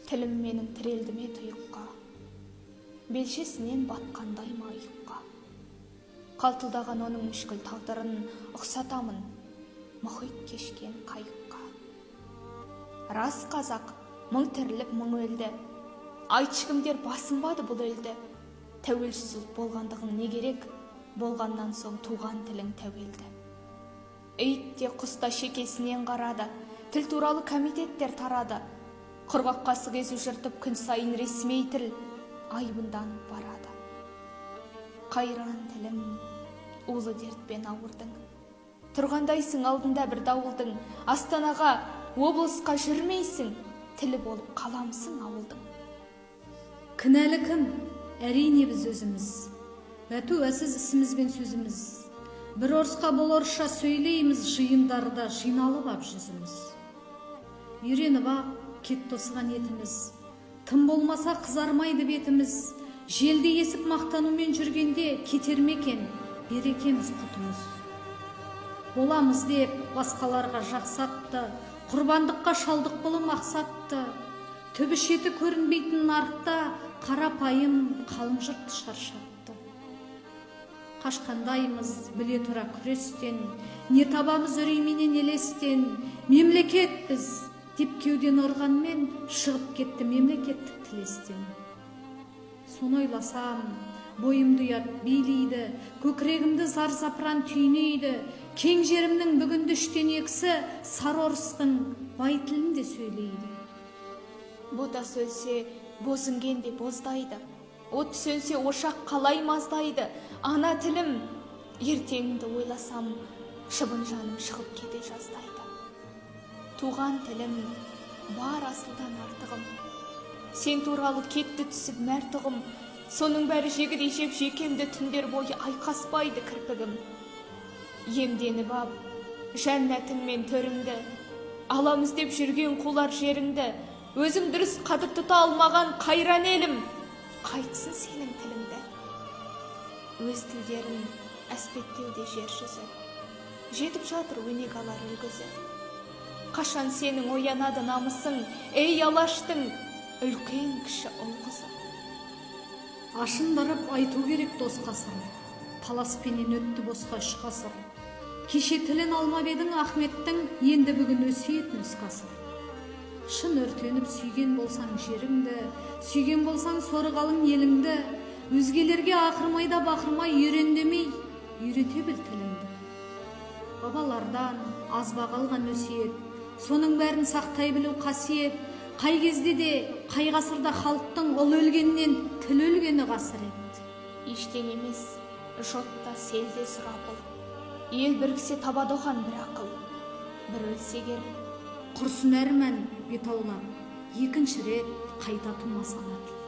Тілім менің тірелді ме тұйыққа, белшесінен батқандай ма ұйыққа? Қалтылдаған оның мүшкіл тағдырын ұқсатамын мұхит кешкен қайыққа. Рас, қазақ мың тіріліп, мың өлді. Айтшы, кімдер басынбады бұл елді? Тәуелсіз ұлт болғандығың не керек, болғаннан соң туған тілің тәуелді? Ит те, құс та шекесінен қарады. Тіл туралы комитеттер тарады. Құрғақ қасық езу жыртып күн сайын ресми тіл айбынданып барады. Қайран тілім, улы дертпен ауырдың. Тұрғандайсың алдында бір дауылдың. Астанаға, облысқа жүрмейсің, тілі болып қаламсың ауылдың. Кінәлі кім? Әрине, біз өзіміз. Бәтуасыз ісіміз бен сөзіміз. Бір орысқа бұл орысша сөйлейміз, жиындарда жиналып ап жүзіміз. Үйреніп ақ кетті осыған етіміз. Тым болмаса қызармайды бетіміз. Желдей есіп мақтанумен жүргенде кетер ме екен берекеміз, құтымыз? Боламыз деп басқаларға жақсатты, құрбандыққа шалдық бұл мақсатты. Түбі шеті көрінбейтін нарықта қарапайым қалың жұртты шаршатты. Қашқандаймыз біле тұра күрестен, не табамыз үрейменен елестен? Мемлекетпіз деп кеуден ұрғанмен, шығып кетті мемлекеттік тіл естен. Соны ойласам, бойымды ұят билейді, көкірегімді зар запыран түйнейді. Кең жерімнің бүгінді үштен екісі сары орыстың бай тілінде сөйлейді. Ботасы өлсе, бозінген де боздайды. От сөнсе, ошақ қалай маздайды? Ана тілім, ертеңіңді ойласам, шыбын жаным шығып кете жаздайды. Туған тілім, бар асылдан артығым. Сен туралы кетті түсіп мәрт ұғым. Соның бәрі жегідей жеп жүйкемді, түндер бойы айқаспайды кірпігім. Иемденіп ап жәннатың мен төріңді, аламыз деп жүрген қулар жеріңді. Өзің дұрыс қадір тұта алмаған қайран елім, қайтсын сенің тіліңді? Өз тілдерін әспеттеуде жер жүзі, жетіп жатыр өнеге алар үлгісі. Қашан сенің оянады намысың, ей, Алаштың үлкен кіші ұл қызы? Ашындырып айту керек досқа сыр: таласпенен өтті босқа 3 ғасыр. Кеше тілін алмап едің Ахметтің, енді бүгін өсиетін іске асыр. Шын өртеніп сүйген болсаң жеріңді, сүйген болсаң соры қалың еліңді, өзгелерге ақырмай да бақырмай, үйрен демей, үйрете біл тіліңді. Бабалардан азба қалған өсиет, соның бәрін сақтай білу қасиет. Қай кезде де, қай ғасырда халықтың ұл өлгеннен тіл өлгені қасірет. Ештеңе емес, жұт та, сел де сұрапыл. Ел біріксе, табады оған бір ақыл. Бір өлсе егер, құрсын әрман бет аулап, екінші рет қайта тумас ана тіл.